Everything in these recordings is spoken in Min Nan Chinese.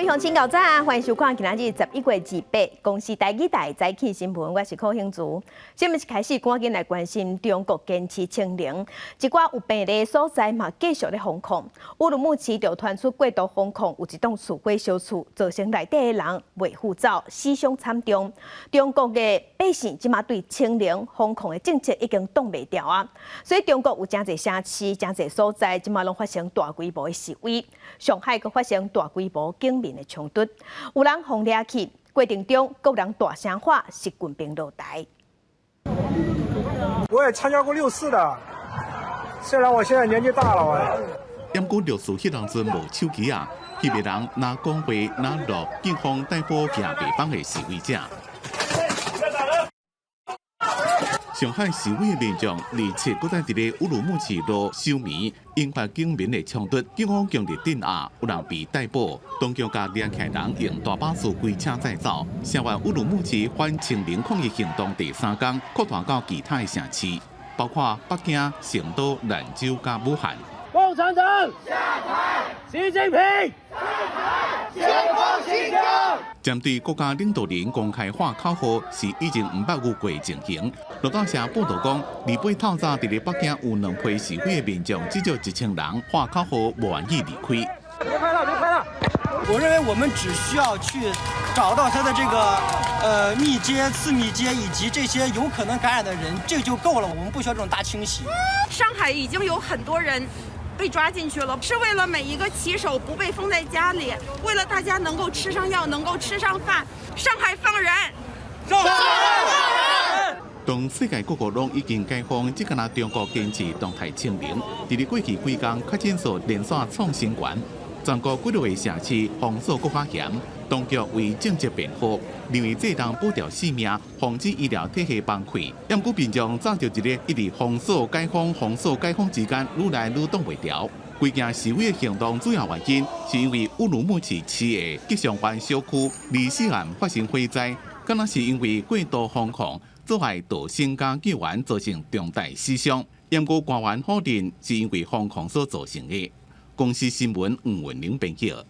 位鄉親𠢕早，歡迎收看今仔日11月28公視台語台早起新聞，我是柯興竹。新聞一開始，趕緊來關心中國堅持清零，一寡有病例所在嘛繼續咧封控。烏魯木齊就傳出過度封控，有一棟厝火燒厝，造成內底的人袂赴走，死傷慘重。中國的百姓這馬對清零封控的政策已經擋袂牢啊，所以中國有誠濟城市、誠濟所在，這馬攏發生大規模的示威。上海閣發生大規模警民的衝突，有人予掠去，過程中閣有人大聲喊習近平落台。我也參加過六四的，雖然我現在年紀大了。毋過六四彼當陣無手機啊，彼個人若講話若錄，警方逮捕行白枋的示威者。上海示威的民眾27閣再佇咧烏魯木齊路收暝，引發警民的衝突，警方強力鎮壓，有人被逮捕，當局共掠起來人用大巴士開車載走。聲援烏魯木齊反清零抗議行動第三工擴大到其他的城市，包括北京、成都、蘭州佮武漢。共產黨下台，習近平下台，解放新疆。針對國家領導人公開喊口號是以前毋捌有過情形。路透社報導講，28透早佇咧北京有兩批示威的民眾，至少1000人喊口號，無願意離開。別拍了，別拍了！我認為我們只需要去找到他的這個密接、次密接以及這些有可能感染的人，這就夠了。我們不需要這種大清洗。上海已經有很多人被抓進去了，是為了每一個騎手不被封在家裡，為了大家能夠吃上藥，能夠吃上飯。上海放人！上海放人！當世界各國攏已經解封，只干焦中國堅持動態清零。佇咧過去幾工確診數連續創新高，全國幾落個城市封鎖閣較嚴，當局為政策辯護，認為這當保著性命，防止醫療體系崩潰。毋過民眾早就佇咧一直封鎖解封、封鎖解封之間，愈來愈擋袂牢。規件示威的行動主要原因，是因為烏魯木齊市的吉祥灣小區24暗發生火災，敢若是因為過度封控，阻礙逃生佮救援，造成重大死傷。毋過官員否認是因為封控所造成的。公視新聞吳文玲編輯。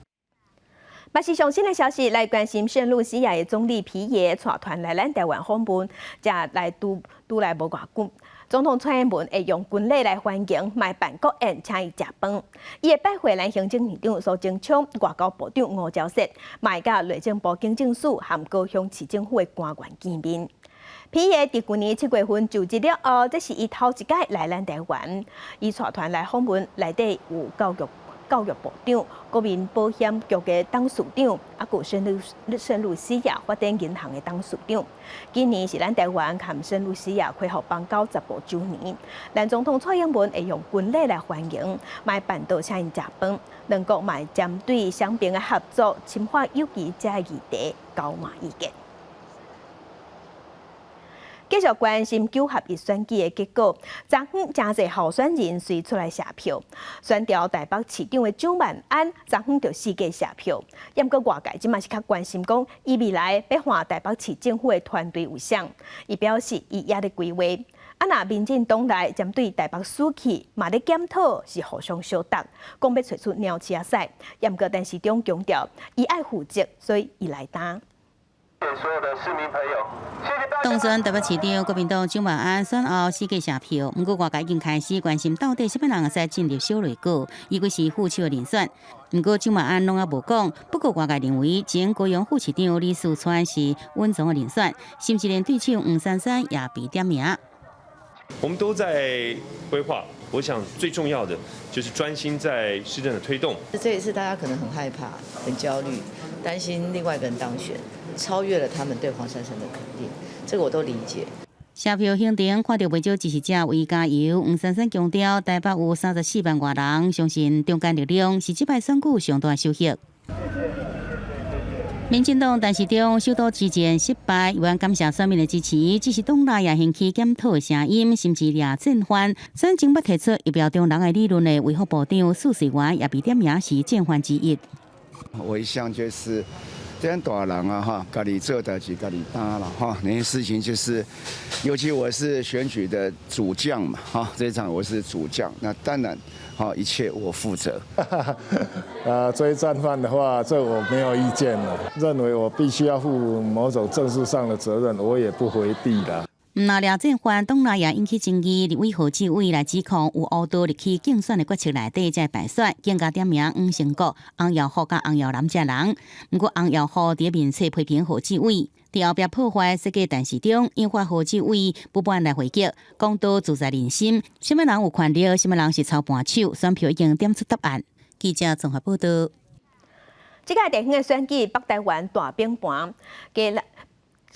嘛是上新的消息，來關心聖露西亞的總理皮耶帶團來咱台灣訪問，才來拄拄來無偌久。總統蔡英文會用軍禮來歡迎，嘛辦國宴請伊食飯。伊會拜會咱行政院長蘇貞昌、外交部長吳釗燮，嘛會佮內政部警政署和高雄市政府的官員見面。皮耶佇舊年7月份就職了後，這是伊頭一擺來咱台灣。伊帶團來訪問，內底有教育部長、國民保險局的董事長，啊，閣有聖露西亞發展銀行的董事長。今年是咱台灣和聖露西亞恢復邦交15週年，咱總統蔡英文會用軍禮來歡迎，嘛辦桌請𪜶食飯，兩國嘛針對雙邊的合作、深化友誼這議題交換意見。繼續關心九合一選舉的結果，昨昏誠濟候選人隨出來謝票，選調台北市長的蔣萬安，昨昏就四界謝票。毋過外界這馬是較關心講，伊未來欲換台北市政府的團隊有啥？伊表示伊猶咧規劃。啊，若民進黨內針對台北選區嘛咧檢討，是互相相鬥，講欲揣出鳥鼠仔屎。毋過陳時中強調，伊愛負責，所以伊來擔。所有的市民朋友，謝謝大家。當選台北市長國民黨蔣萬安選後四界謝票，毋過外界已經開始關心到底啥物人會使進入小內閣，伊閣是副手的人選。毋過蔣萬安攏猶無講，不過外界認為前高雄副市長李四川是穩當的人選，甚至連對手黃珊珊也被點名。我們都在規劃，我想最重要的就是專心在市政的推動。這一次大家可能很害怕、很焦慮，擔心另外一個人當選，超越了他們對黃珊珊的肯定，這個我都理解。謝票行程看著袂少支持者為加油，黃珊珊強調台北有34萬外人，相信中間力量是這擺選舉上大收穫。民進黨陳時中首都之戰失敗，猶原感謝選民的支持，只是黨內也掀起檢討的聲音，甚至掠戰犯。選前捌提出疫苗中人的理論的衛福部長蘇瑞元也被點名是戰犯之一。我一向就是這樣大人啊，哈，家己做代誌，家己擔啦，哈。那些事情就是，尤其我是選舉的主將嘛，哈，這場我是主將，那當然，哈，一切我負責。啊，追戰犯的話，這我沒有意見了。認為我必須要負某種政治上的責任，我也不迴避啦。毋但廖戰犯黨內也引起爭議，立委賀志偉來指控有誤導入去競選的決策內底，才敗選，更加點名黃成國、洪耀福佮洪耀南遮人。毋過洪耀福佇面冊批評賀志偉，佇後壁破壞設計電視中，引發賀志偉不滿來回擊，講道自在人心，啥物人有權力，啥物人是操盤手，選票已經點出答案。記者綜合報道。這屆地方的選舉，北台灣大拼盤，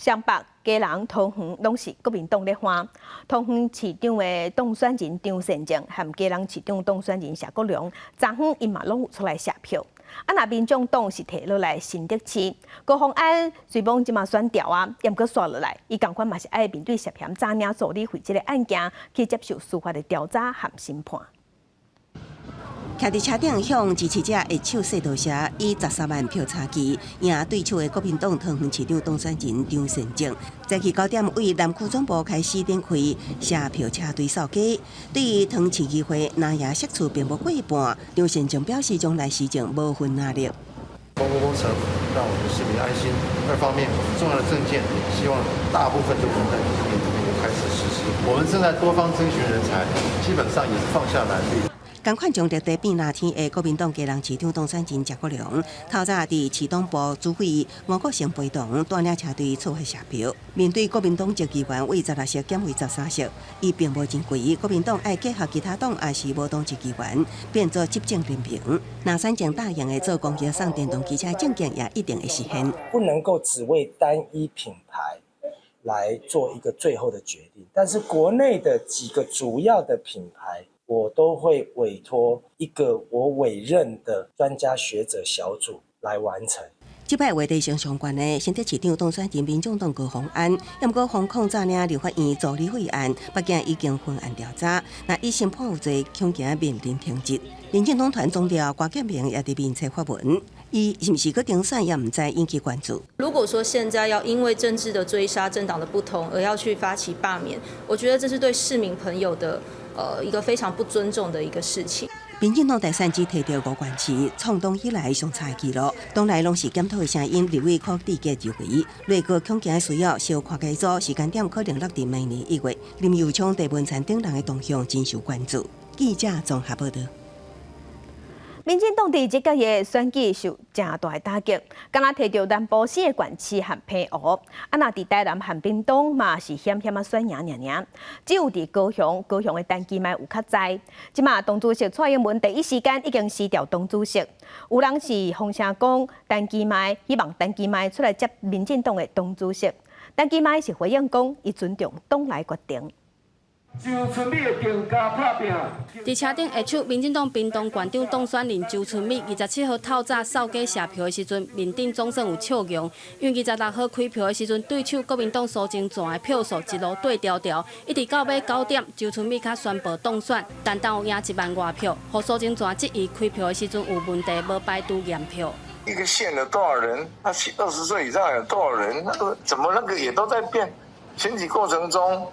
雙北、基隆、桃園攏是國民黨咧歡。桃園市長的當選人張善政，和基隆市長當選人謝國樑，昨昏𪜶嘛攏有出來謝票。啊，若民眾黨是提落來新竹市，高虹安雖罔這馬選調啊，毋過紲落來，伊仝款嘛是愛面對涉嫌詐領助理費這个案件，去接受司法的調查和審判。徛佇車頂向支持者揮手說多謝，以13萬票差距贏對手的國民黨桃園市長當選人張善政，早起9點對南區總部開始展開謝票車隊掃街。對於桃園市議會藍營席次並無過半，張善政表示將來施政無份壓力。公共工程讓我們的市民安心。二方面，我們重要的政見，希望大部分都能在今年這邊就開始實施。我們正在多方徵詢人才，基本上也是放下藍綠。仝款將綠地變藍天的國民黨基隆市長當選人謝國樑，透早佇市黨部主委吳國成陪同帶領車隊出發謝票。面對國民黨籍議員為16席減為13席，伊並無認為國民黨愛結合其他黨，抑是無黨籍議員變做執政聯盟。若選情打贏的做公益送電動機車政見也一定會實現。不能夠只為單一品牌來做一個最後的決定，但是國內的幾個主要的品牌，我都會委託一個我委任的專家學者小組來完成。這擺話題性相關的新竹市長當選人民眾黨高虹安，毋過封控詐領立法院助理費案，北檢已經分案調查，若以審判有罪，恐驚面臨停職。民進黨團總召郭建明也佇面冊發文，伊是毋是閣當選也毋知引起關注。如果說現在要因為政治的追殺、政黨的不同而要去發起罷免，我覺得這是對市民朋友的一個非常不尊重的一個事情。民進黨大選只提著五縣市，創黨以來上差的紀錄。黨內攏是檢討的聲音，立委柯志杰認為，內閣恐驚需要小跨改組，時間點可能落佇明年1月。林右昌、鄭文燦等人的動向真受關注。記者綜合報道。民進黨佇這個月選舉受誠大的打擊，敢若提著南部四个縣市和澎湖，啊，若佇台南和屏東嘛是險險仔選贏爾爾，只有佇高雄，高雄的陳其邁有較在。這馬黨主席蔡英文第一時間已經辭掉黨主席，有人是風聲講陳其邁希望陳其邁出來接民進黨的黨主席，陳其邁是回應講，伊尊重黨內決定。周春米的定家拍拚。佇車頂下手，民進黨屏東縣長當選人周春米27號透早掃街謝票的時陣，面頂總算有笑容。因為26號開票的時陣，對手國民黨蘇貞昌的票數一路對調調，一直到尾9點，周春米才宣布當選，單單有贏1萬外票，予蘇貞昌質疑開票的時陣有問題，無排除驗票。一個縣有多少人？那20歲以上有多少人？那個怎麼那個也都在變？選舉過程中。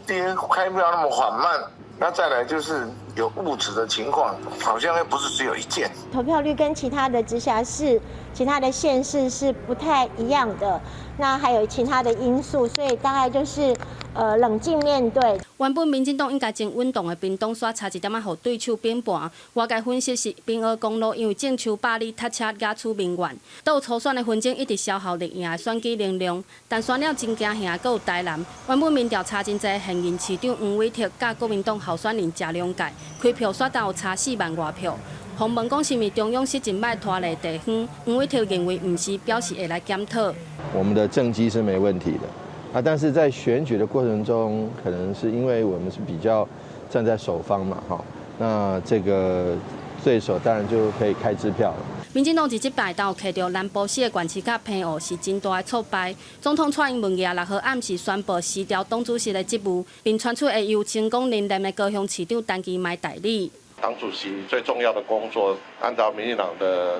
第一，開票那麼緩慢，那再來就是有誤植的情況，好像又不是只有一件。投票率跟其他的直轄市、其他的縣市是不太一樣的，那還有其他的因素，所以大概就是冷靜面對。原本民進黨應該真穩當的屏東，煞差一點仔，予對手反盤。外界分析是屏澳公路因為種樹百里塞車，惹出民怨。都有初選的紛爭一直消耗綠營的選舉能量，但選了真驚嚇，閣有台南。原本民調差真濟，現任市長黃偉哲佮國民黨候選人謝龍介開票煞當有差4萬外票。訪問講是毋是中央失真歹拖累地方，黃偉哲認為毋是，表示會來檢討。我們的政績是沒問題的。啊，但是在選舉的過程中，可能是因為我們是比較站在守方嘛，哈，那這個對手當然就可以開支票了。民進黨佇這擺都有提著南部四个縣市佮澎湖是真大的挫敗。總統蔡英文26號暗時宣布辭掉黨主席的職務，並傳出會由成功連任的高雄市長陳其邁代理。黨主席最重要的工作，按照民進黨的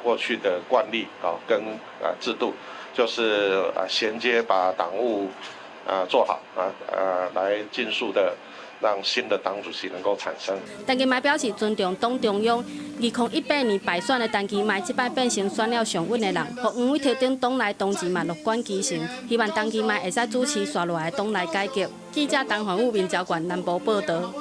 過去的慣例啊，跟啊制度，就是啊銜接把黨務啊做好啊，來盡速的讓新的黨主席能夠產生。陳其邁表示尊重黨中央，2018年敗選的陳其邁，這擺變成選了上穩的人，予黃偉哲等黨內同志嘛樂觀其成，希望陳其邁會使主持紲落來的黨內改革。記者陳環武、民朝縣南部報導。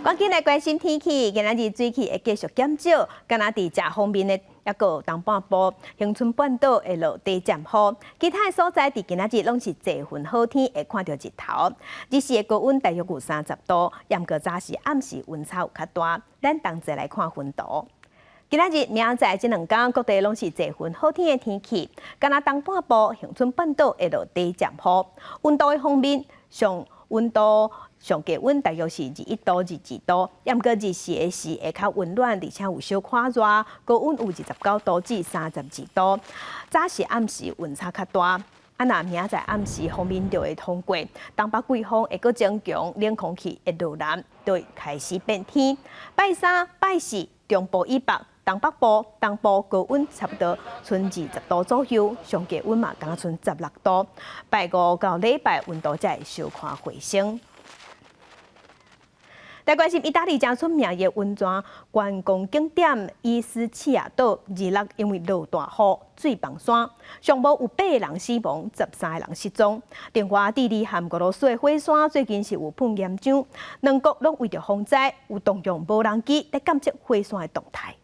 趕緊來關心天氣，今仔日水汽會繼續減少，敢若佇食方面的，抑閣東半部、恆春半島會落短暫雨，其他的所在佇今仔日攏是濟雲好天，會看著日頭。日時的高溫大約有30度，毋過早時暗時溫差有較大。咱同齊來看雲圖。今仔日、明仔載這兩工，各地攏是濟雲好天的天氣，敢若東半部、恆春半島會落短暫雨。溫度的方面，上溫度。上低溫大約是21度、22度，毋過日時的時會較溫暖，而且有小可熱，高溫有29度至32度。早時暗時溫差較大，啊，若明仔載暗時鋒面就會通過，東北季風會閣增強，冷空氣會落南，就會開始變天。拜三、拜四，中部以北、東北部、東部高溫差不多賰20度左右，上低溫嘛敢若賰16度。拜五到禮拜溫度才會小可回升。來關心意大利誠出名的溫泉觀光景點伊斯契亞島，二六因為落大雨，水崩山，上無有八个人死亡，13個人失蹤。另外，智利和俄羅斯的火山最近是有噴岩漿，兩國攏為著防災，有動用無人機來監測火山的動態。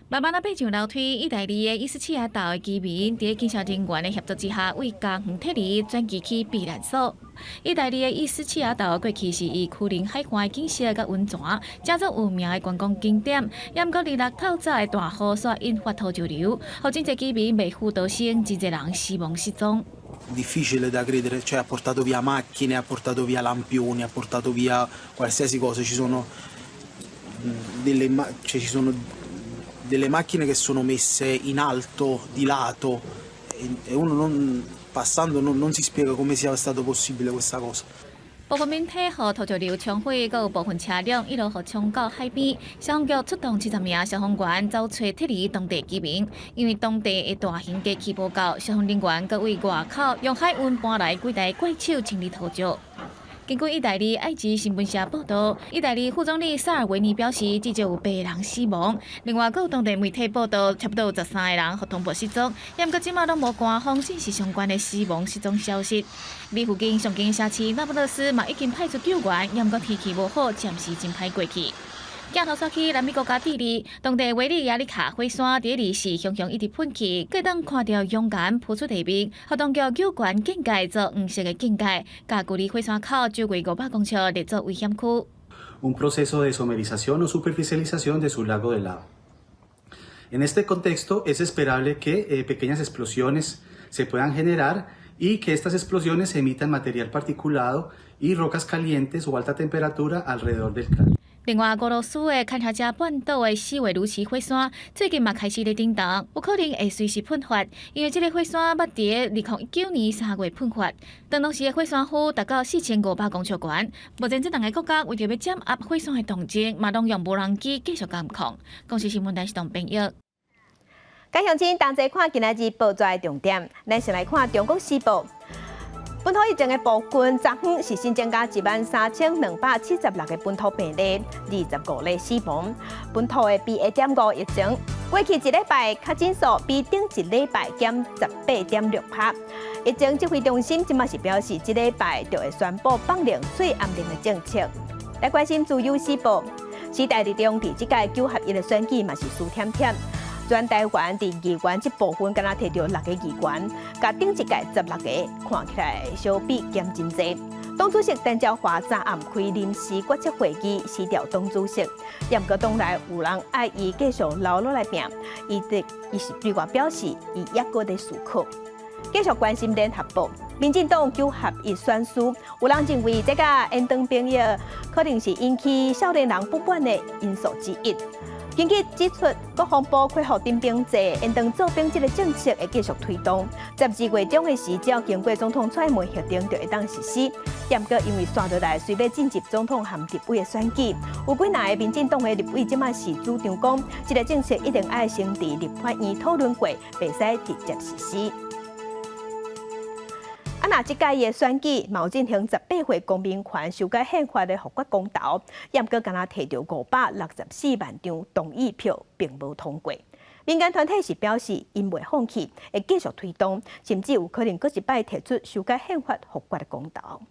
慢慢仔爬上樓梯，意大利的伊斯契亞島的居民，佇警消人員的協助之下，為家園撤離，轉移去避難所。意大利的伊斯契亞島過去是以丘陵海岸的景色佮溫泉，誠做有名的觀光景點。毋過二六透早的大雨，煞引發土石流，予真濟居民袂赴逃生，真濟人死亡失蹤。 Difficile da credere, cioè ha portato via macchine, ha portato via lampioni, ha portato via qualsiasi cosa. Cioè, ci sono delle macchine che sono messe in alto, di lato, e uno non, passando non si spiega come sia stato possibile questa cosa. 部分民宅予土石流沖毀，閣有部分車輛一路予沖到海邊。消防局出動70名消防員走揣撤離當地居民，因為當地的大型機器無夠，消防人員閣對外口用海運搬來幾台怪手清理土石。根據意大利愛知新聞社報導，意大利副總理薩爾維尼表示，至少有八人死亡。另外，閣有當地媒體報導，差不多有13個人予通報失蹤。毋過這馬攏無官方證實相關的死亡失蹤消息。離附近上近城市那不勒斯嘛已經派出救援，毋過天氣無好，暫時真歹過去。鏡頭煞去南美國家智利，當地維利亞里卡火山佇二四雄雄一直噴氣，閣當看著熔岩浮出地面，予當局有關警戒做黃色的警戒，共距離火山口周圍500公尺列做危險區。 Un proceso de isomerización o superficialización de su lago de lava. En este contexto es esperable que pequeñas explosiones se puedan generar y que estas explosiones emitan material particulado y rocas calientes o alta temperatura alrededor del cráter. 另外，俄羅斯的堪察加半島的西維魯奇火山最近嘛開始咧振動，有可能會隨時噴發。因為這个火山捌佇2019年3月噴發，當時的火山灰達到4500公尺懸。目前這兩个國家為著欲減壓火山的動靜，嘛攏用無人機繼續監控。公視新聞台是董編譯。各位鄉親同齊看今仔日報紙的重點，咱先來看《中國時報》。本土疫情的部分，昨昏是新增加13,276個本土病例，25例死亡。本土的 BA.5疫情，過去一禮拜確診數比頂一禮拜減18.6%。疫情指揮中心這馬是表示，這禮拜就會宣布放寬喙罨令的政策。來關心自由時報，時代力量佇這屆九合一的選舉嘛是輸忝忝。全台灣佇議員這部分，敢若提著六个議員，佮頂一屆16個看起來相比減真濟。黨主席陳椒華昨暗開臨時決策會議，辭掉黨主席。毋過黨內有人愛伊繼續留落來拚，伊的伊是對外表示，伊猶閣咧思考。繼續關心聯合報，民進黨九合一選輸，有人認為這個延長兵役可能是引起少年人不滿的因素之一。根據指出，國防部恢復徵兵制、延長做兵這个政策會繼續推動。12月中的時，只要經過總統蔡英文核定，就會當實施。毋過因為紲落來，隨欲進入總統和立委的選舉，有幾若个民進黨的立委這擺是主張講，這个政策一定愛先佇立法院討論過，袂使直接實施。啊，若這屆的選舉，嘛有進行18歲公民權修改憲法的複決公投，毋過敢若提著564萬張同意票，並無通過。民間團體是表示，𪜶袂放棄，會繼續推動，甚至有可能閣一擺提出修改憲法複決的公投。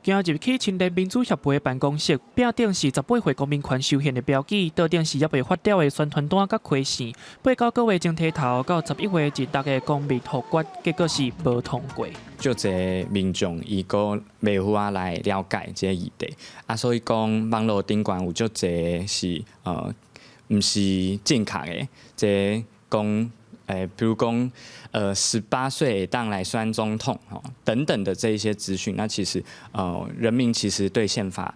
行入去青年民主協會辦公室，壁頂是18歲公民權修憲的標記，桌頂是猶未發表的宣傳單佮開線。8到9月前提投到11月26的公民複決，結果是無通過。足濟民眾伊閣袂赴仔來了解這个議題，啊，所以講網路頂懸有足濟是毋是正確的，這講比如講，18歲會當來選總統，吼，等等的這一些資訊，那其實，人民其實對憲法，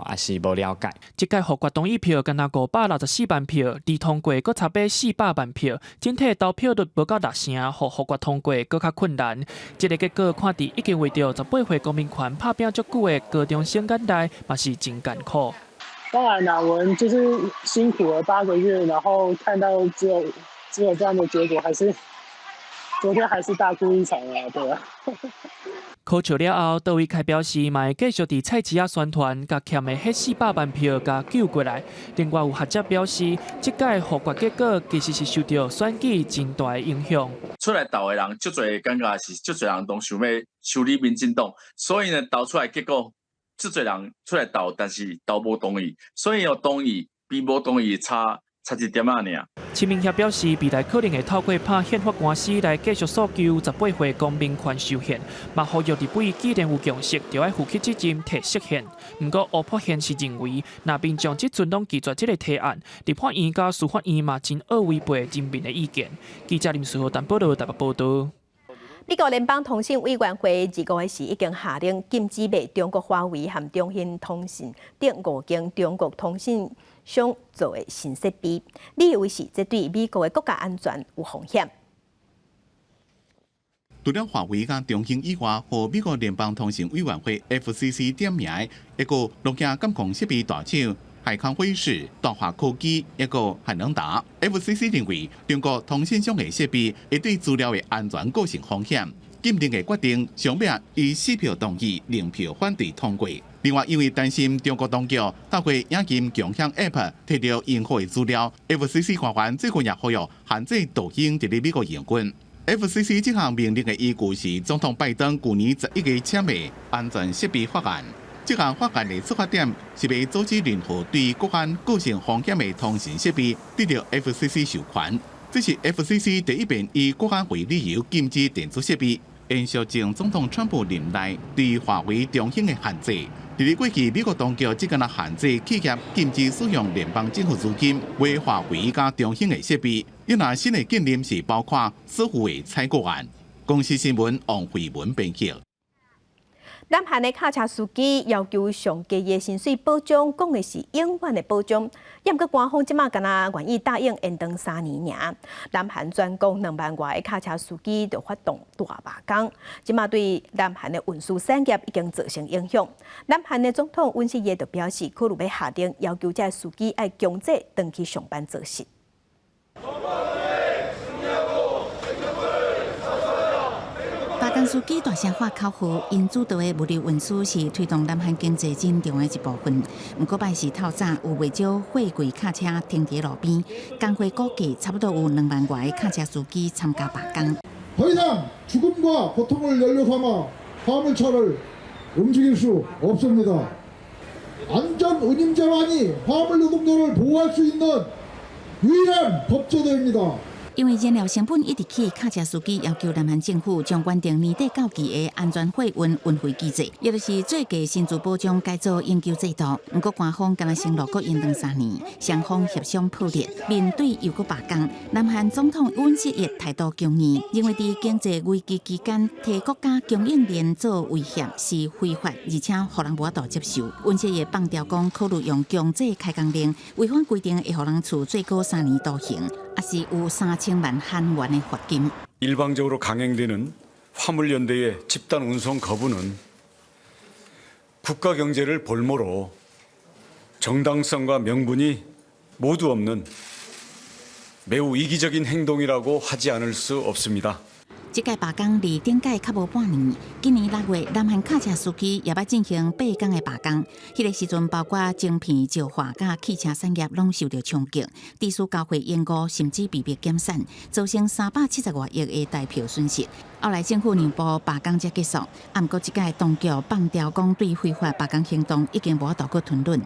也是無了解。這屆複決同意票敢若564萬票，離通過閣差欲400萬票，整體投票率無夠六成，予複決通過閣較困難。這个結果看佇已經為著18歲公民權拍拚足久的高中生眼內，嘛是真艱苦。當然啦，我們就是辛苦了8個月，然後看到只有這樣的結果，還是昨天還是大哭一場啊，對啊。可笑了後，杜偉凱表示，嘛會繼續佇菜市仔宣傳，共欠的彼400萬票共救過來。另外有學者表示，這屆複決結果其實是受著選舉真大的影響。出來投的人，足濟感覺是足濟人攏想欲修理民進黨，所以呢，投出來結果，足濟人出來投，但是投無同意，所以有同意比無同意差。差一點仔爾。陳明協表示，未來可能會透過拍憲法官司來繼續訴求18歲公民權修憲，嘛呼籲立委既然有共識，就愛負起責任提釋憲。毋過吳柏憲是認為，若民眾這陣攏拒絕這个提案，立法院佮司法院嘛真惡違背人民的意見。記者林書豪、陳寶羅台北報導。美國聯邦通信委員會25日時已經下令禁止賣中國華為和中興通訊等五間中國通信商做的新設備，理由是這對美國的國家安全有風險。除了華為佮中興以外，予美國聯邦通信委員會 FCC 點名的一個諾基亞監控設備大廠海康威視、大華科技，抑閣漢能達。FCC 認為中國通信商的設備會對資料的安全構成風險，禁令的決定上尾以4票同意、0票反對通過。另外，因為擔心中國當局透過影音共享 App 提著用戶的資料，FCC 官員最近也呼籲限制抖音佇咧美國營運。FCC 這項命令的依據是總統拜登舊年11月簽的安全設備法案。這項法案的出發點是欲阻止任何對國安構成風險的通信設備得著 FCC 授權。這是 FCC 第一遍以國安為理由禁止電子設備，延續前總統川普任內對華為、中興的限制。佇咧過去，美國當局只敢若限制企業禁止使用聯邦政府資金買華為佮中興的設備。因為新的禁令是包括似乎的採購案。公視新聞王慧文編輯。南韓的卡車司機要求上低的薪水保障，講的是永遠的保障。毋過官方這馬敢若願意答應延長3年爾。南韓全國2萬外个卡車司機就發動大罷工，這馬對南韓的運輸產業已經造成影響。南韓的總統尹錫悅就表示，考慮欲下令要求這司機愛強制轉去上班做事。罷工司機大聲喊口號，𪜶主導的物流運輸是推動南韓經濟真重要的一部分。毋過拜四透早有袂少貨櫃卡車停佇路邊，工會估計差不多有2萬外个卡車司機參加罷工。 더 이상 죽음과 고통을 연료 삼아 화물차를 움직일 수 없습니다. 안전 운임제만이 화물 노동자를 보호할 수 있는 유일한 법제도입니다. 因為燃料成本一直起，卡車司機要求南韓政府將原定年底到期的安全貨運運費機制，也就是最低薪資保障改做永久制度。毋過官方敢若承諾閣延長3年，雙方協商破裂。面對又閣罷工，南韓總統尹錫悅態度強硬，認為佇經濟危機期間提國家供應鏈做威脅是非法，而且予人無法度接受。尹錫悅放調講，考慮用強制開工令，違反規定會予人處最高3年徒刑，抑是有3000萬韓元的罰金。 일방적으로 강행되는 화물연대의 집단 운송 거부는 국가 경제를 볼모로 정당성과 명분이 모두 없는 매우 이기적인 행동이라고 하지 않을 수 없습니다. 這屆罷工離頂屆較無半年，今年6月，南韓卡車司機也欲進行8工的罷工。彼個時陣，包括晶片、石化佮汽車產業攏受著衝擊，致使交會延誤，甚至被迫減產，造成370外億的台票損失。後來政府讓步罷工才結束，啊，毋過這屆當局放調講對非法罷工行動已經無法度閣吞忍。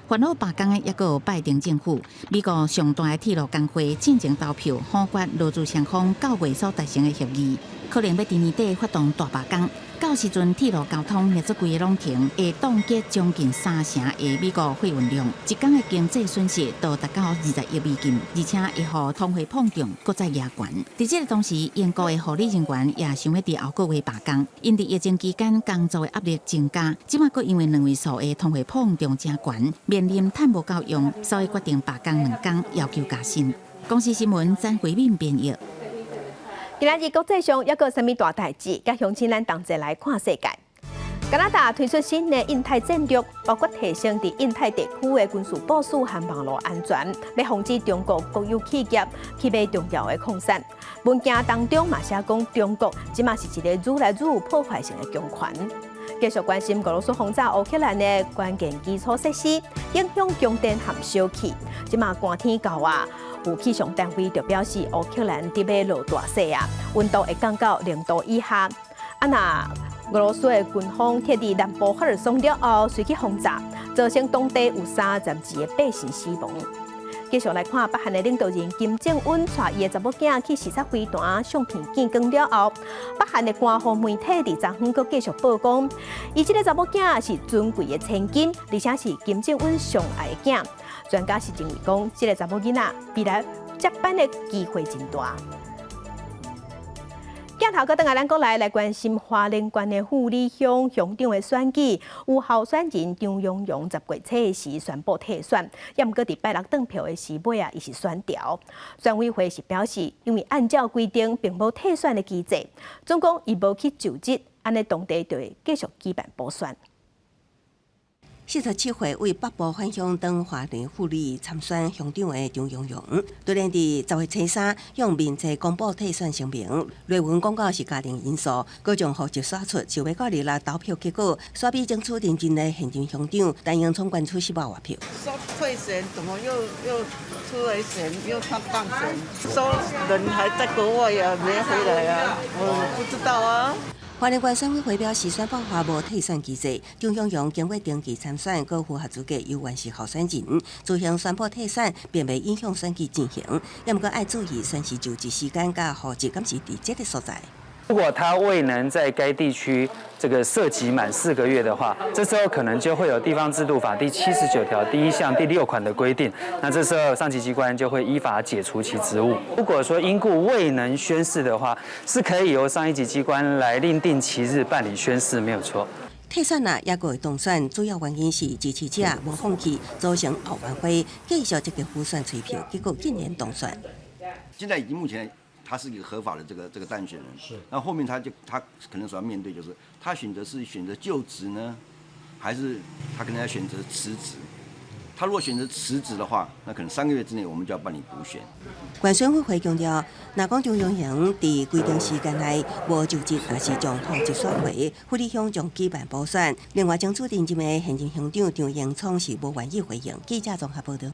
煩惱罷工的抑閣有拜登政府，美國上大的鐵路工會進前投票否決勞資雙方9月所達成的協議，可能欲佇年底發動大罷工。到時陣鐵路交通若做規个攏停，會凍結將近三成的美國貨運量，一工的經濟損失都達到20億美金，而且會予通貨膨脹閣再加懸。佇這个同時，英國的護理人員也想欲佇後個月罷工，𪜶佇疫情期間工作的壓力增加，這馬閣因為兩位數的通貨膨脹誠懸，面臨趁無夠用，所以決定罷工2工，要求加薪。公視新聞詹慧敏編譯。今仔日國際上猶閣有啥物大代誌？佮鄉親咱同齊來看世界。加拿大推出新的印太戰略，包括提升佇印太地區的軍事部署和網路安全，欲防止中國國有企業去買重要的礦產。文件當中嘛寫講，中國這馬是一个愈來愈有破壞性的強權。繼續關心俄羅斯轟炸烏克蘭的關鍵基礎設施，影響供電和燒氣。這馬寒天到啊！有氣象單位就表示，烏克蘭佇欲落大雪啊，溫度會降到0度以下。啊，若俄羅斯的軍方撤離南部赫爾松了後，隨去轟炸，造成當地有32個百姓死亡。繼續來看北韓的領導人金正恩帶伊的查某囝去視察飛彈相片見光了後，北韓的官方媒體佇昨昏閣繼續報講，伊這个查某囝是尊貴的千金，而且是金正恩上愛的囝。專家是認為講，這个查某囡仔未來接班的機會真大。鏡頭閣轉來咱國內來關心花蓮縣的富里鄉鄉長的選舉，有候選人張榮榮10月初時宣布退選，也毋過佇拜六轉票的時尾啊，伊是選掉。選委會是表示，因為按照規定並無退選的機制，總講伊無去就職，按呢當地就會繼續舉辦補選。47歲為北部返鄉當花蓮富里參選鄉長的張榮榮，突然佇10月初3向面冊公布退選聲明，內文講到是家庭因素，閣將戶籍徙出，想欲到26投票結果，煞比爭取連任的現任鄉長陳英聰懸出10萬外票。說退選，怎麼又出來選，又他當選？說人還在國外啊，沒回來啊，我不知道啊。花蓮縣選委會表示，選辦法無退選機制，張榮榮經過登記參選，閣符合資格，猶原是候選人，自行宣布退選，並袂影響選舉進行。也毋過愛注意宣誓就職時間佮戶籍，敢是佇這个所在。如果他未能在該地區這個設籍滿4個月的話，這時候可能就會有地方制度法第79條第1項第6款的規定，那這時候上級機關就會依法解除其職務。如果說因故未能宣誓的話，是可以由上一級機關來另定期日辦理宣誓，沒有錯。退選啊，猶閣會當選，主要原因是支持者無放棄，組成後援會，繼續積極輔選催票，結果竟然當選。現在已經目前。他是一個合法的這個當選人，是。那後面他可能所要面對就是，他選擇是選擇就職呢，還是他可能要選擇辭職？他如果選擇辭職的話，那可能3個月之內我們就要辦理補選。縣選委會強調，若講張榮榮佇規定時間內無就職，抑是將戶籍徙回，富里鄉將舉辦補選。另外，爭取連任的現任鄉長張英聰是無願意回應。記者綜合報道。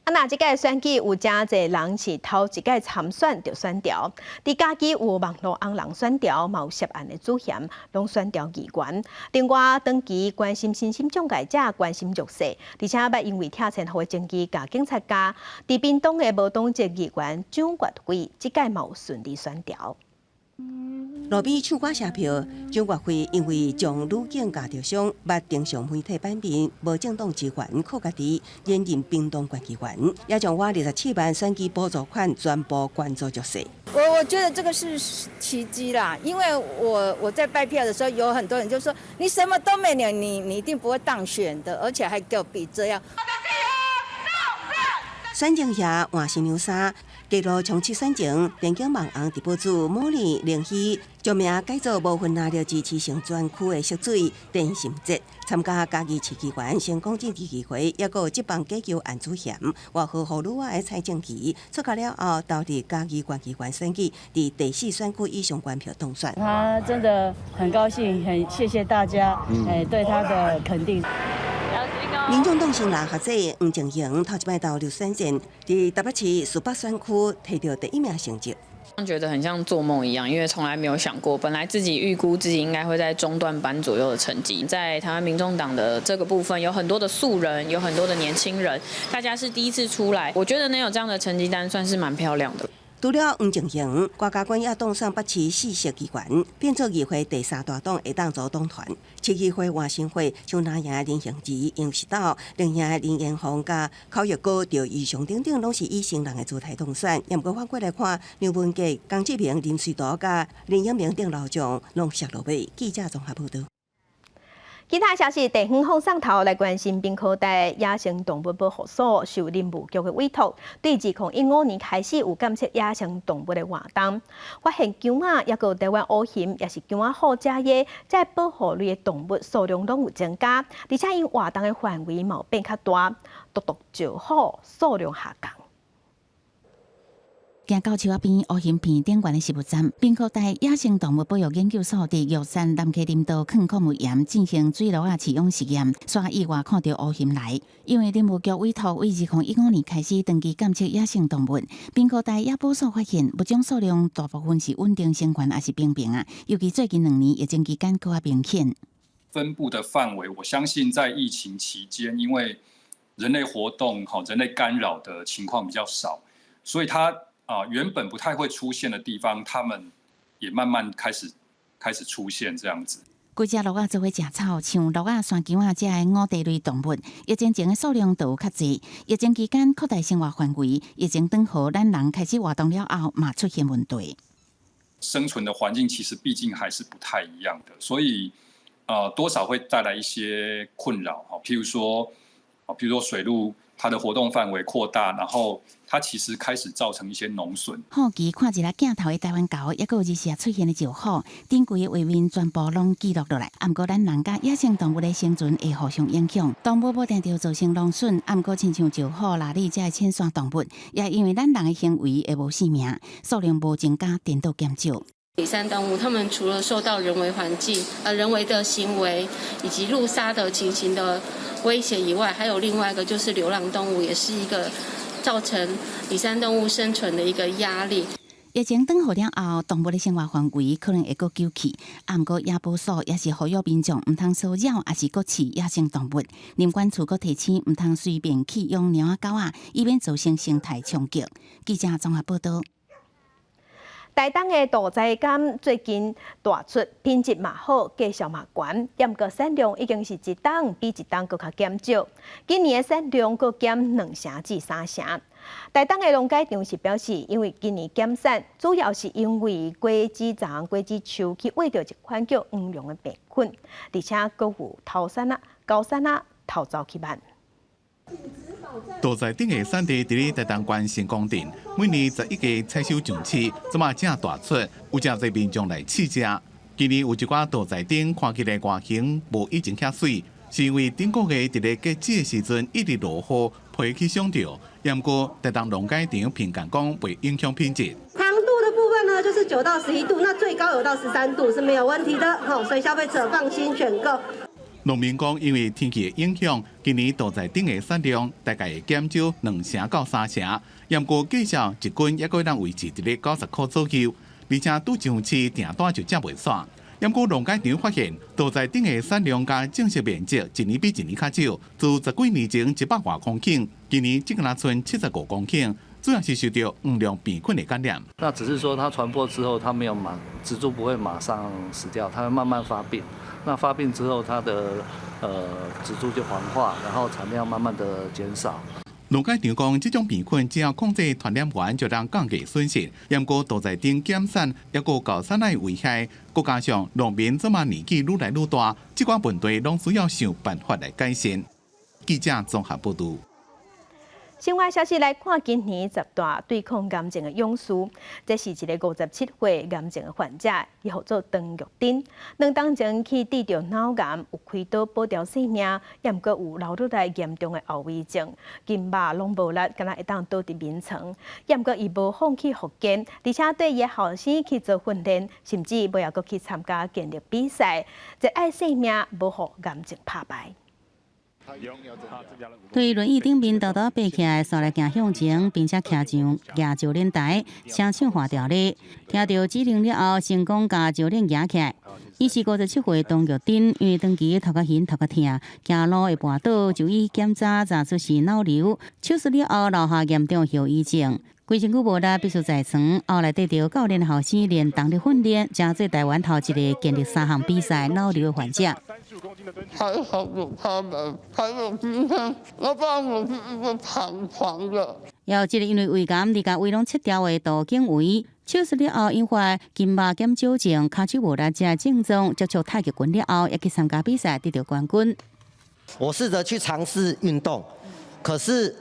啊，若這屆選舉有誠濟人是頭一屆參選就選掉，佇嘉義有網路紅人選掉，嘛有涉案的主嫌攏選掉議員。另外，長期關心身心障礙者，關心弱勢，而且捌因為拆錢予證據共警察咬，佇屏東的無黨籍議員蔣月惠，這屆嘛有順利選掉。路邊唱歌謝票，蔣月惠因為將女警咬著傷，捌登上媒體版面，無正當資源靠家己，連任屏東縣議員，也將挖27萬選舉補助款全部捐助弱勢。我覺得這個是奇蹟啦，因為我在拜票的時候，有很多人就說你什麼都沒有，你一定不會當選的，而且還給我比這樣。選前夜換新娘衫，揭露衝刺選情，電競網紅直播主莫莉靈希將名改做無分藍綠支持性專區的濁水電心節，參加嘉義市議員成功進議會，抑閣有職棒假球案主嫌，外號予女仔的蔡正奇出國了後，投佇嘉義縣議員選舉，佇第四選區以上懸票當選。他真的很高興，很謝謝大家，對他的肯定。民眾黨新人學者黃靜瑩頭一擺投入選戰，佇台北市市北選區提著第一名成績。覺得很像做夢一樣，因為從來沒有想過，本來自己預估自己應該會在中段班左右的成績。在台灣民眾黨的這個部分，有很多的素人，有很多的年輕人，大家是第一次出來，我覺得能有這樣的成績單，算是蠻漂亮的。除了黃靜瑩，郭家軍也當選北市四席議員，變做議會第三大黨的黨組黨團。市議會換新會，像藍營林行之、楊石斗、綠營林彥鳳佮口譯哥趙怡翔等等，攏是以新人的姿態當選。毋過反過來看，梁文傑、江志明、林瑞圖佮林英明等老將攏摔落尾。記者綜合報導。其他消息，地方放送頭來關心，屏科大野生動物保護所受林務局的委託，對2015年開始有監測野生動物的活動，發現姜仔，抑閣有台灣烏熊，抑是姜仔虎遮的，這保護類的動物數量攏有增加，而且𪜶活動的範圍嘛有變較大，獨獨石虎數量下降。行到樹仔邊烏熊坪頂懸的食物站，屏科大野生動物保育研究所佇玉山南溪林道礦礦物岩進行水鱸仔飼養實驗，煞意外看著烏熊來。因為林務局委託，為2015年開始長期監測野生動物，屏科大野保所發現物種數量大部分是穩定成群，抑是平平啊。尤其最近2年疫情期間，閣較明顯。分布的範圍，我相信在疫情期間，因為人類活動、吼人類干擾的情況比較少，所以它原本不太會出現的地方，他們也慢慢開始出現這樣子。規隻鱸仔做伙食草，像鱸仔、山姜仔這的五蹄類動物，疫情前的數量都有較濟。疫情期間擴大生活範圍，疫情轉好，咱人開始活動了後，嘛出現問題。生存的環境其實畢竟還是不太一樣的，所以多少會帶來一些困擾。哈，譬如說水鹿，它的活動範圍擴大，然後它其實開始造成一些農損。好奇看一下鏡頭的台灣猴，抑閣有日時出現的石虎，頂規的畫面全部攏記錄落來。毋過咱人佮野生動物的生存會互相影響，動物無定著造成農損，毋過親像石虎、鯪鯉這的淺山動物，也因為咱人的行為會無性命，數量無增加，顛倒減少。野生動物，它們除了受到人為環境、人為的行為以及路殺的情形的威脅以外，還有另外一個就是流浪動物，也是一個造成野生動物生存的一個壓力。疫情轉好了後，動物的生活範圍可能會閣糾起。毋過野保所也是呼籲民眾毋通騷擾，抑是閣飼野生動物。林管處閣提醒，毋通隨便棄養貓仔狗仔，以免造成生態衝擊。記者綜合報導。台東的杜仔柑最近大出，品質嘛好，價數嘛懸，毋過產量已經是一冬比一冬閣較減少。今年的產量閣減2成至3成。台東的農改場是表示，因為今年減產，主要是因為果子蟲、果子樹去餵著一款叫黃龍的病菌，而且閣有頭鱺仔、猴鱺仔偷走去賣。杜在頂的產地佇咧台東縣成功鎮，每年11個採收上市，這馬正大出，有誠濟民眾來試食。今年有一寡杜在頂看起來外形無以前遐媠，是因為頂個月佇咧結籽的時陣一直落雨，皮去傷著。毋過台東農改場評鑑講袂影響品質。糖度的部分呢，就是9到11度，那最高有到13度是沒有問題的，好，所以消費者放心選購。農民講，因為天氣的影響，今年稻在頂的產量大概會減少2成到3成，毋過價數一斤猶閣會當維持佇咧90箍左右，而且拄上市訂單就接袂煞。毋過農改場發現，稻在頂的產量佮種植面積一年比一年較少，自十幾年前100外公頃，今年只敢若賰75公頃，主要是受著黃龍病菌的感染。那只是說它傳播之後，它沒有馬植株不會馬上死掉，它會慢慢發病。那發病之後，它的植株就黃化，然後產量慢慢的減少。農改場講，這種病菌只要控制傳染源，就能降低損失。毋過稻在頂減產，猶閣高產的危害，閣加上農民這馬年紀愈來愈大，這寡問題攏需要想辦法來改善。記者綜合報導。新聞消息來看，今年十大對抗癌症的勇士，這是一个57歲癌症的患者，伊號做張玉珍。2冬前去得著腦癌，有開刀保著性命，也毋過有留落來嚴重的後遺症，筋肉攏無力，敢若會當倒佇眠床。也毋過伊無放棄復健，而且對伊的後生去做訓練，甚至尾仔閣去參加健力比賽，熱愛生命，無予癌症拍敗。對輪椅頂面沓沓爬起來，紲來行向前，並且徛上舉教練台，聲唱華調咧。聽著指令了後，成功共教練舉起來。伊是57歲張玉珍，因為長期頭殼眩、頭殼疼，行路會跋倒，就醫檢查查出是腦瘤，手術了後留下嚴重後遺症。規身軀無力，必須在床。後來綴著教練後生練動力訓練，成做台灣頭一个健力三項比賽腦瘤的患者。還好有他們，才有今天。要不然我是一個彷徨的。還有這个因為胃癌而共胃攏切掉的杜景偉，手術了後引發筋肉減少症、跤手無力這症狀，接觸太極拳了後，也去參加比賽得著冠軍。我試著去嘗試運動，可是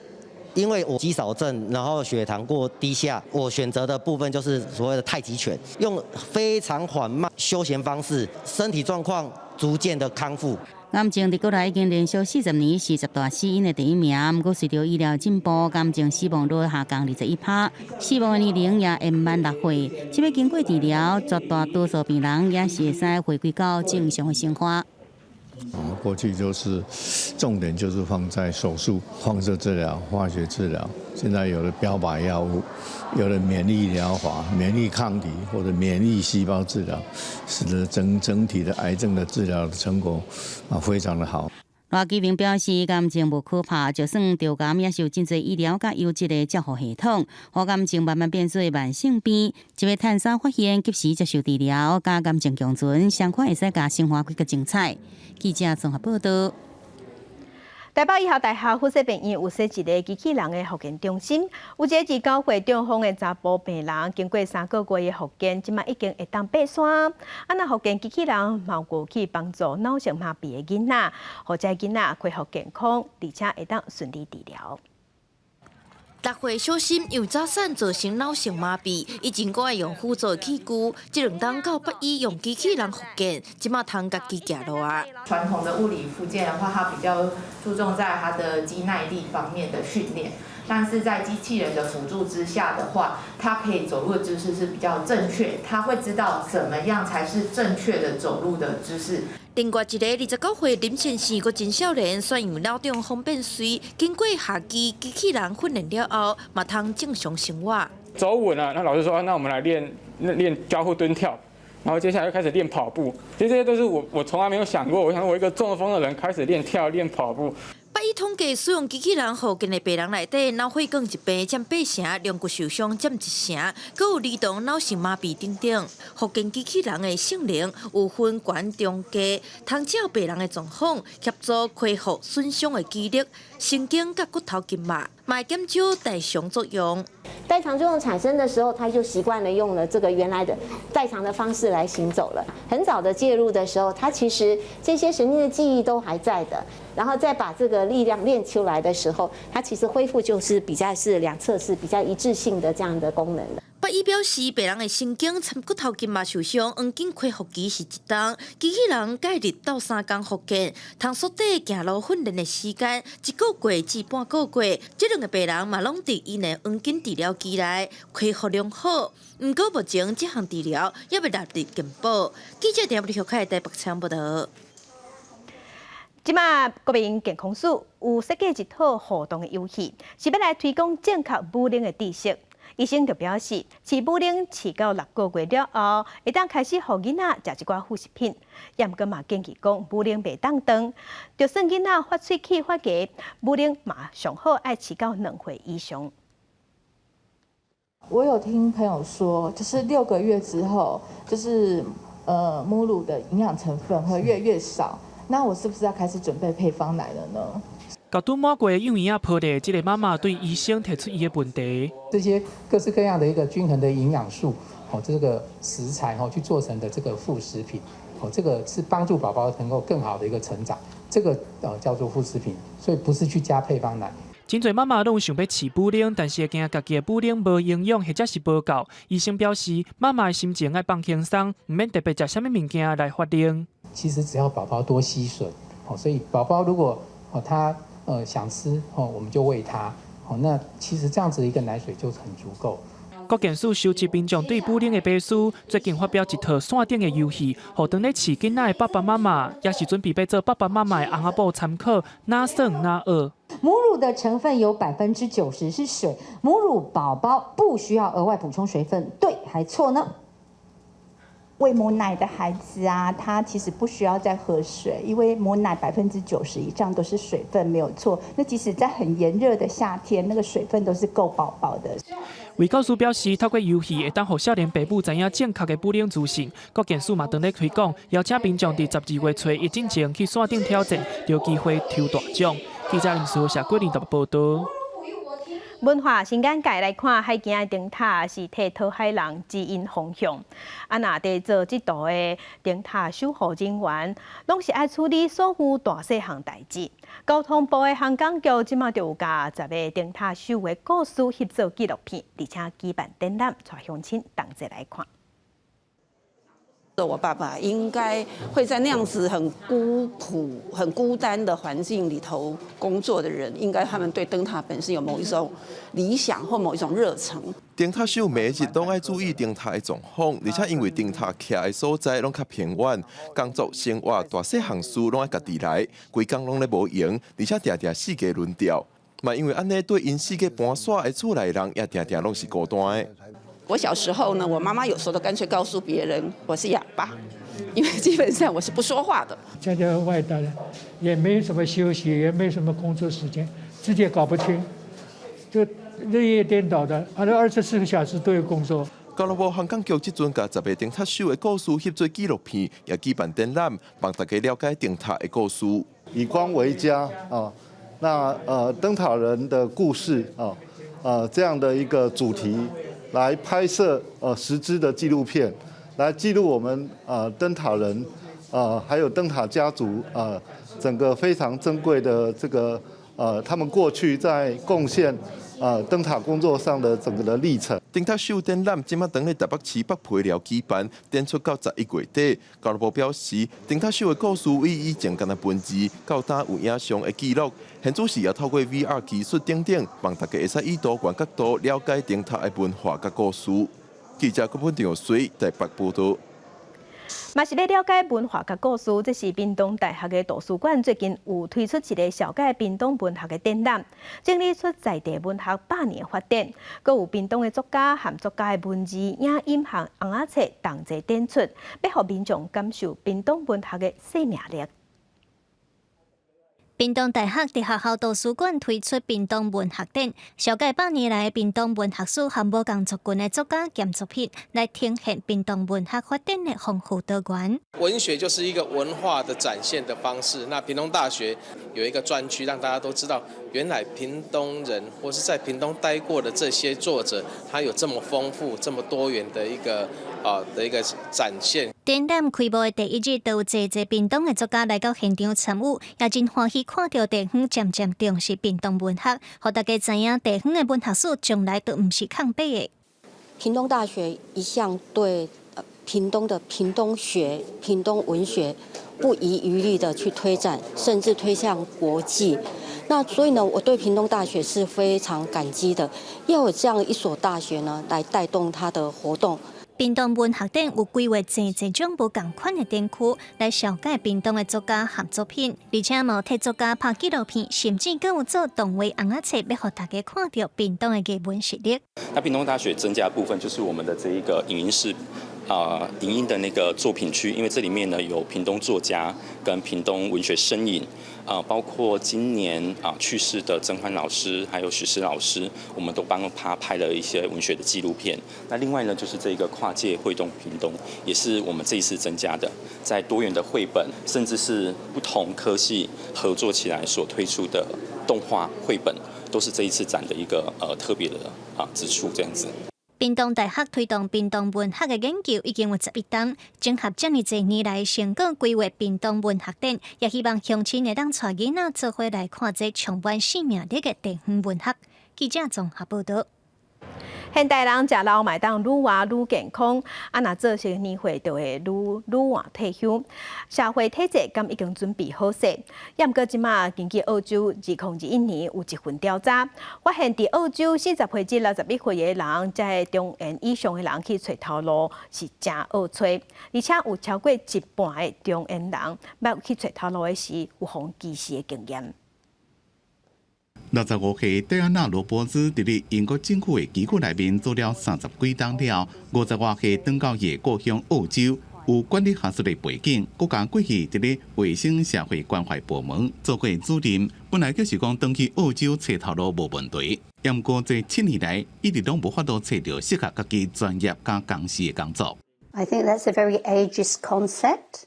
因為我肌少症，然後血糖過低下，我選擇的部分就是所謂的太極拳，用非常緩慢休閒方式，身體狀況逐漸的康復。癌症佇國內已經連續40年是十大死因的第一名，毋過隨著醫療進步，癌症死亡率下降21%，死亡的年齡也延慢6歲。這擺經過治療，絕大多數病人也是會使回歸到正常的生活。過去就是重點就是放在手術、放射治療、化學治療，現在有了標靶藥物，有了免疫療法、免疫抗體或者免疫細胞治療，使得整整體的癌症的治療的成果啊非常的好。賴基明表示，癌症無可怕，就算著癌也是有真濟醫療佮優質的照護系統，予癌症慢慢變做慢性病。這擺趁早發現，及時接受治療，佮癌症共存，相款會使共生活過較精彩。記者綜合報導。台北醫學大學附設病院有設一个機器人的復健中心，有一个29歲中風的查埔病人，經過3個月的復健，這馬已經會當爬山。啊，若復健機器人嘛有去幫助腦性麻痹的囡仔，予這囡仔恢復健康，而且會當順利治療。6歲小心因為早產造成腦性麻痹，以前閣愛用輔助器具，這兩冬到北醫用機器人復健，這馬通家己行路啊。傳統的物理復健的話，它比較注重在它的肌耐力方面的訓練，但是在機器人的輔助之下的話，它可以走路的姿勢是比較正確，它會知道怎麼樣才是正確的走路的姿勢。另外一个29歲林先生，閣真少年，煞因為腦中風變瘁，經過下肢機器人訓練了後，嘛通正常生活。走穩了，那老師說，那我們來練練交互蹲跳，然後接下來又開始練跑步。其實這些都是我從來沒有想過，我想我一個中風的人開始練跳練跑步。北醫統計使用機器人復健的病人內底，腦血管疾病佔8成，龍骨受傷佔1成，閣有兒童腦性麻痹等等。復健機器人的性能有分懸中低，通照病人的狀況，協助恢復損傷的肌力、神經佮骨頭筋肉，嘛會減少代償作用。代償作用產生的時候，他就習慣了用了這個原來的代償的方式來行走了。很早的介入的時候，他其實這些神經的記憶都還在的。然後再把這個力量練出來的時候，它其實恢復就是比較是兩側是比較一致性的這樣的功能的。北醫表示，病人的神經摻骨頭筋膜受傷，黃金恢復期是一冬，機器人介入鬥三工復健，通縮短行路訓練的時間，一個月至半個月。這兩个病人嘛攏佇𪜶的黃金治療期內恢復良好。毋過目前這項治療猶未納入健保。記者陳立秀凱台北採訪報導。這馬國民健康署有設計一套互動的遊戲，是欲來推廣正確母奶的知識。醫生就表示，飼母奶飼到6個月了後，會當開始予囡仔食一寡副食品。毋過嘛建議講，母奶袂當斷，就算囡仔發喙齒發牙，母奶嘛上好愛飼到2歲以上。我有聽朋友說，就是6個月之後，就是母乳的營養成分會越來越少。那我是不是要開始準備配方奶了呢？共拄滿月幼嬰仔抱的這個媽媽對醫生提出伊的問題。這些各式各樣的一個均衡的營養素，哦，這個食材哦去做成的這個副食品，哦，這個是幫助寶寶能夠更好的一個成長，這個叫做副食品，所以不是去加配方奶。真濟媽媽攏有想欲飼母奶，但是會驚家己的母奶無營養或者是無夠。醫生表示，媽媽的心情愛放輕鬆，毋免特別食啥物物件來發奶。其實只要寶寶多吸吮，哦，所以寶寶如果哦他想吃哦，我們就餵他，哦，那其實這樣子一個奶水就很足夠。國健署收集民眾對母奶的迷思，最近發表一套線頂的遊戲，予當咧飼囡仔的爸爸媽媽，抑是準備欲做爸爸媽媽的翁仔某參考，哪算哪學。母乳的成分有90%是水，母乳寶寶不需要額外補充水分，對還錯呢？餵母奶的孩子啊，他其實不需要再喝水，因為母奶90%以上都是水分，沒有錯。那即使在很炎熱的夏天，那個水分都是夠寶寶的。衛教署表示，透過遊戲會當予少年爸母知影正確的母奶資訊。國健署嘛當咧推廣，邀請民眾佇12月初一進前去線頂挑戰，有機會抽大獎。記者林書霞、郭林報道。文化新眼界來看，海墘的燈塔是替討海人指引方向。啊，若佇做這道的燈塔守護人員，攏是愛處理所有大細項代誌。交通部的航港局這馬就有共10個燈塔守的故事翕做紀錄片，而且舉辦展覽，帶鄉親同齊來看。我爸爸應該會在那樣子很孤苦、很孤單的環境裡頭工作的人，應該他們對燈塔本身有某一種理想或某一種熱忱。燈塔守每日攏愛注意燈塔的狀況，而且因為燈塔徛的所在攏較偏遠，工作生活大細項事攏愛家己來，規工攏咧無閒，而且定定四界輪調。嘛因為按呢，對𪜶四界搬徙的厝內人也定定攏是孤單的。我小時候呢，我媽媽有時候都乾脆告訴別人我是啞巴，因為基本上我是不說話的。在這外頭呢，也沒什麼休息，也沒什麼工作時間，自己也搞不清，就日夜顛倒的，反正24個小時都有工作。交通部航港局這陣共10個燈塔守的故事翕做紀錄片，也舉辦展覽，幫大家了解燈塔的故事。以光為家啊，那燈塔人的故事啊，這樣的一個主題。來拍攝10支的紀錄片，來記錄我們燈塔人還有燈塔家族整個非常珍貴的這個他們過去在貢獻燈塔工作上的整個的歷程。燈塔守展覽這馬當咧台北市北皮寮舉辦，展出到11月底。交通部表示，燈塔守的故事以以前干焦文字，到今有影像的記錄，現主時也透過 VR 技術等等，幫大家會使以多元角度了解燈塔的文化佮故事。記者郭本長水台北報道。嘛是欲了解文化佮故事，這是屏東大學的圖書館最近有推出一個紹介屏東文學的展覽，整理出在地文學100年發展，閣有屏東的作家和作家的文字、影音和尪仔冊同齊展出，欲予民眾感受屏東文學的生命力。屏東大學佇學校圖書館推出屏東文學展，紹介100年來屏東文學史和無仝族群的作家兼作品，來呈現屏東文學發展的豐富多元。文學就是一個文化的展現的方式。那屏東大學有一個專區，讓大家都知道，原來屏東人或是在屏東待過的這些作者，他有這麼豐富、這麼多元的一個展現。展覽開幕的第一日，就有濟濟屏東的作家來到現場參與，也真歡喜看著地方漸漸重視屏東文學，予大家知影地方的文學史從來都毋是空白的。屏東大學一向對屏東的屏東學、屏東文學不遺餘力的去推展，甚至推向國際。那所以呢，我對屏東大學是非常感激的，要有這樣一所大學呢，來帶動它的活動。屏東文學展有規劃濟濟種無仝款的展區，來紹介屏東的作家和作品，而且嘛有替作家拍紀錄片，甚至閣有做動畫尪仔冊，欲予大家看著屏東的藝文實力。那屏東大學增加部分就是我們的這一個影音室啊，影音的那個作品區，因為這裡面呢有屏東作家跟屏東文學身影啊，包括今年啊去世的曾歡老師，還有許詩老師，我們都幫他拍了一些文學的紀錄片。那另外呢，就是這個跨界繪動屏東，也是我們這一次增加的，在多元的繪本，甚至是不同科系合作起來所推出的動畫繪本，都是這一次展的一個特別的啊之處，這樣子。屏東大學推動屏東文學的研究已經有11冬，整合遮爾濟年來成果規劃屏東文學展，也希望鄉親會當帶囡仔做伙來看這充滿生命力的地方文學。記者綜合報導。現代人食老嘛會當愈活愈健康，啊，若做成年歲就會愈愈晚退休。社會體制敢已經準備好勢？猶毋過這馬根據澳洲2021年有一份調查，發現佇澳洲40歲至61歲的人，這个中年以上的人去揣頭路是誠惡揣，而且有超過一半的中年人捌去揣頭路的時有予歧視的經驗。 65歲戴安娜羅伯茲佇咧英國政府的機構內面做了30幾冬了，50外歲轉到伊的故鄉澳洲，有管理學術的背景，閣加過去佇咧衛生社會關懷部門做過主任，本來就是講轉去澳洲揣頭路無問題，毋過這7年來一直攏無法度揣著適合家己專業佮公司的工作。 I think that's a very ageist concept.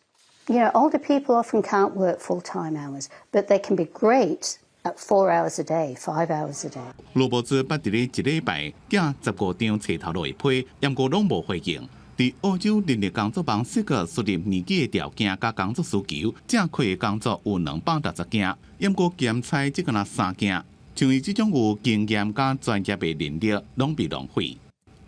Older people often can't work full-time hours, but they can be great at 4 hours a day, 5 hours a day. 羅伯茲捌佇咧一禮拜寄15張揣頭路的批，毋過攏無回應。佇澳洲人力工作網設個輸入年紀的條件佮工作需求，正開的工作有260件，毋過兼差只敢若三件。像伊這種有經驗佮專業的人力，攏被浪費。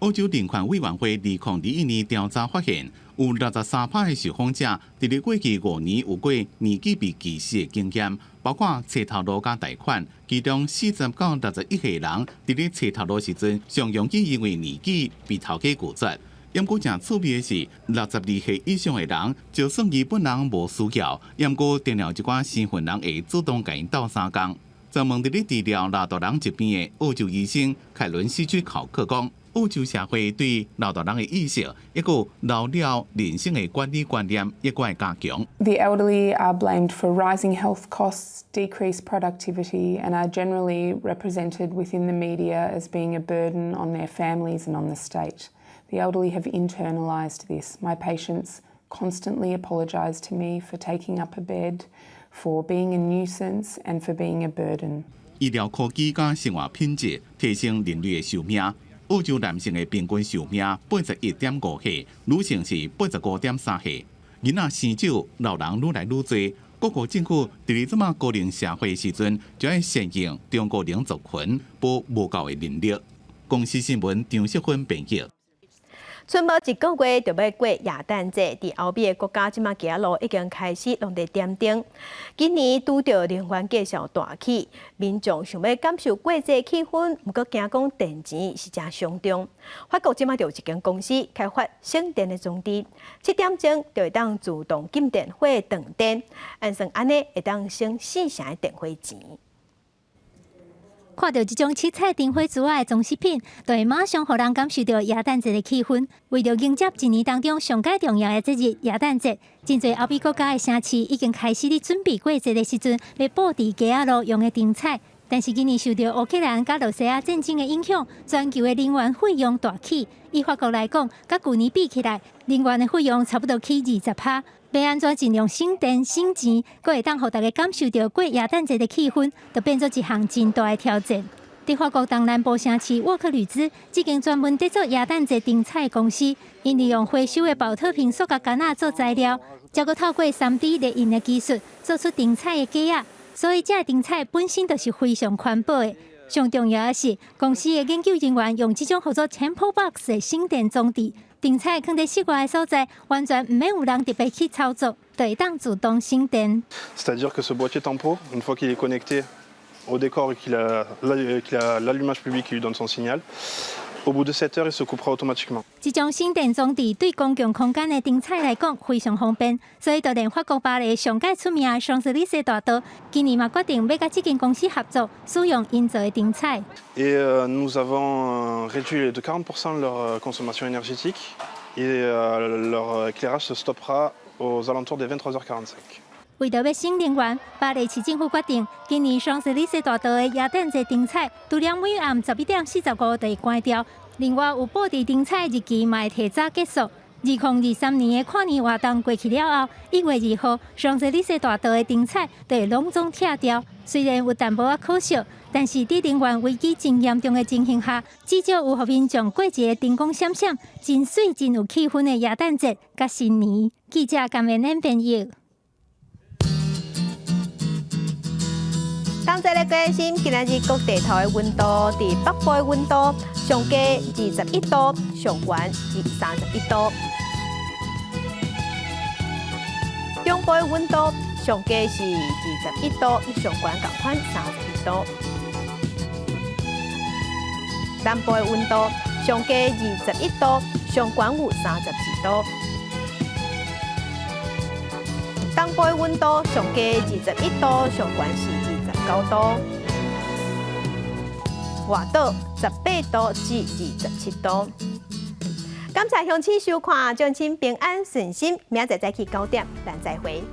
澳洲人權委員會2021年調查發現，有63趴的受訪者佇咧過去5年有過年紀被歧視的經驗，包括揣頭路佮貸款。其中40到61歲人佇咧揣頭路時陣，上容易因為年紀被頭家拒絕。毋過誠趣味的是，62歲以上的人，就算伊本人無需要，毋過定定有一寡身份人會主動共𪜶鬥相共。專門佇咧治療老大人疾病的澳洲醫生凱倫斯居考克講，澳洲社會對老大人的意識，抑閣老了人生的管理觀念，抑閣愛加強。 The elderly are blamed for rising health costs, decreased productivity, and are generally represented within the media as being a burden on their families and on the state. The elderly have internalised this. My patients constantly apologise to me for taking up a bed, for being a nuisance, and for being a burden. 醫療科技佮生活品質提升人類的壽命。澳洲男性的平均壽命81.5歲，女性是85.3歲。囡仔生少，老人愈來愈濟。各國政府佇咧這馬高齡社會時陣，就愛善用中高齡族群，補無夠的人力。公視新聞張淑芬編譯。賰無一個月就欲過耶誕節，佇歐美的國家，這馬街仔路已經開始攏佇點燈。今年拄著能源價數大起，民眾想欲感受過節氣氛，毋過驚講電錢是誠傷重。法國這馬就有一間公司開發省電的裝置，7點鐘就會當自動禁電火斷電，按算按呢會當省四成的電費錢。看著這種七彩燈火珠仔的裝飾品，就會馬上予人感受著耶誕節的氣氛。為著迎接一年當中上蓋重要的節日耶誕節，真濟歐美國家的城市已經開始咧準備過節的時陣，欲佈置街仔路用的燈彩。但是今年受著烏克蘭佮羅西亞戰爭的影響，全球的能源費用大起。以法國來講，佮舊年比起來，能源的費用差不多起20趴。欲按怎盡量省電省錢，閣會當予大家感受著過耶誕節的氣氛，就變做一項真大的挑戰。佇法國東南部城市沃克呂茲，這間專門製作耶誕節燈彩的公司，𪜶利用回收的寶特瓶塑膠桿仔做材料，再閣透過3D 列印的技術，做出燈彩的架仔。所以，這个燈彩本身就是非常環保的。上重要的是，公司的研究人員用這種號做 Tempo Box 的省電裝置，燈彩囥佇室外的所在，完全毋免有人特別去操作，就會當自動省電。 C'est-à-dire que ce boîtier Tempo, une fois qu'il est connecté au décor et qu'il a l'allumage public qui lui donne son signal, Au bout de 7 heures, il se coupera automatiquement. 這種省電裝置對公共空間的燈彩來講非常方便，所以就連法國巴黎上蓋出名的香榭麗舍大道，今年嘛決定欲佮這間公司合作，使用𪜶做的燈彩。 Et nous avons réduit de 40% leur consommation énergétique et leur éclairage se stoppera aux alentours des 23h45. 為著欲省能源，巴黎市政府決定，今年香榭麗舍大道的耶誕節燈彩，除了每暗11點45就會關掉。另外有布置燈彩日期嘛會提早結束。2023年的跨年活動過去了後，1月2號，香榭麗舍大道的燈彩就會攏總拆掉。雖然有淡薄仔可惜，但是佇能源危機真嚴重的情形下，至少有予民眾過一个燈光閃閃、真媠、真有氣氛的耶誕節佮新年。記者甘文恩編譯。剛才來關心今仔日各地頭的溫度，佇北部的溫度上低21度，上懸是31度。中部的溫度上低是21度，上懸仝款31度。南部的溫度上低21度，上懸有34度。東部的溫度上低21度，上懸是29度。外島18度至27度。感謝鄉親收看，祝親平安順心，明仔載早起9點，咱再會。